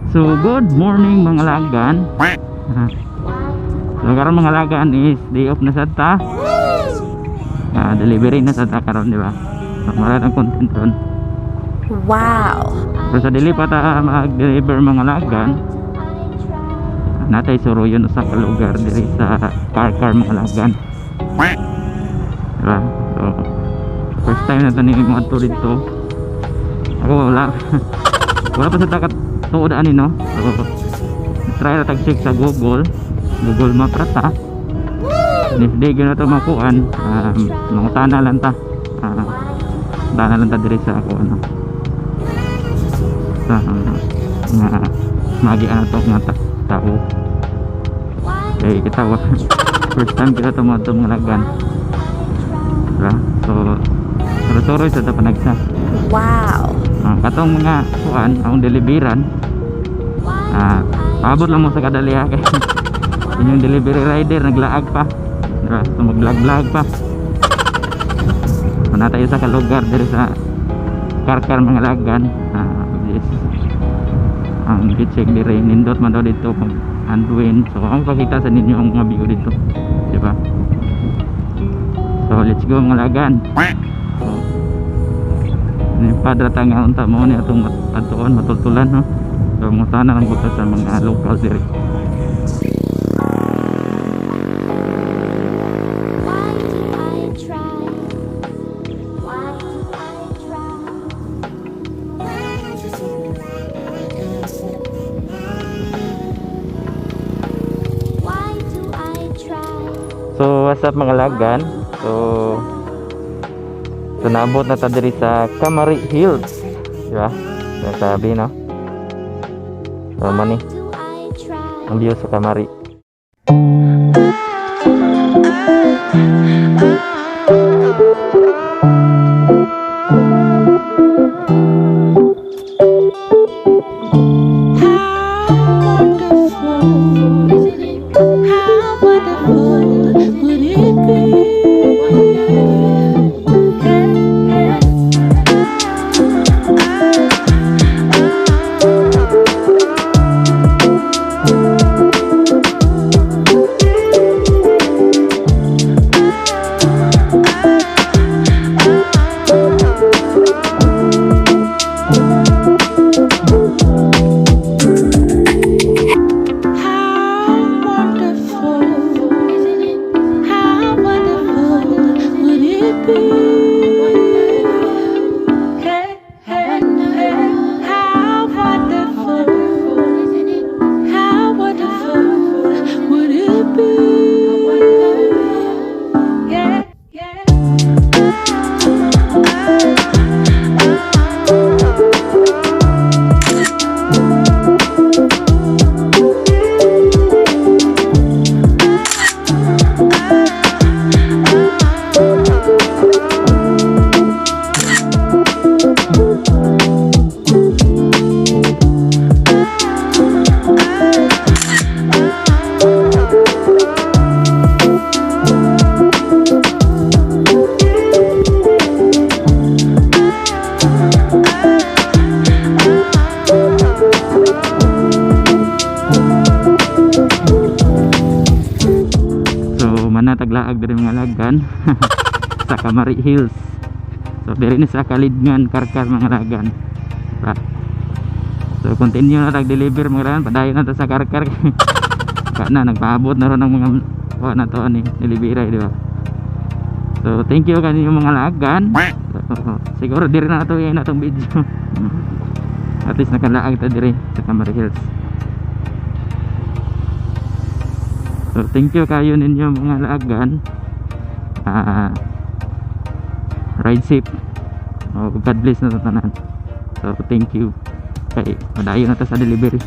So good morning, mga lagan. So karon, mga lagan, is day off na sad ta. Delivery na sad ta karon, di ba? So mara ang content ron. Pero sa dili pa ta mag-deliver, mga lagan, natay suruyon usa ka lugar diri sa Carcar, mga lagan. Diba? So first time na to ni mga dito. Ako wala pa sa takat tuod ani, no. So try ra tag check sa Google Google Map ra ta. And if di gyud na to makuan, mangutana lang ta. Tana lang ta diri sa ako ano sa nga magian na to nga tao. Kay kita wa first time kita to mga mga lagan. Diba? So suroy sa ta panagsa. Katong mga kuan akong deliveran, paabot lang mo sa kadaliha kay inyong delivery rider naglaag pa, diba? So maglag-lag pa. So, naa tayo sa kalugar diri sa Carcar, mga lagan, yes, ang check diri nindot man daw dito mag Anduin. So ang pakita sa ninyo ang mga view dito, di ba? So let's go, mga lagan. So ni padra ta nga unta mo ni atong atuon matultulan, no. So mutana lang buta sa mga local diri. Why do I try? Why do I try? Why do I try? So what's up, mga lagan? So naabot na ta diri sa Kamari Hills, di ba? So, sabi, no, so mani Why do I try? Ang view sa Kamari. How wonderful, how wonderful would it be? How wonderful, how wonderful would it be? Hey, hey, hey, how wonderful would it be? Yeah. So mana taglaag diri, mga lagan, sa Kamari Hills. So diri ni sa Kalidngan, Carcar, mga lagan. Diba? So continue na tag deliver, mga lagan, padayon na ta sa Carcar. Ka na nagpaabot na ron ang mga kuha na to ani delivery, di ba? So thank you kanyo, mga lagan. So, siguro diri na to na atong video. At least nakalaag ta diri sa Kamari Hills. So thank you kayo ninyo, mga lagan. Ride safe. Oh, God bless na tanan. So thank you. Kay padayon na ta sa delivery.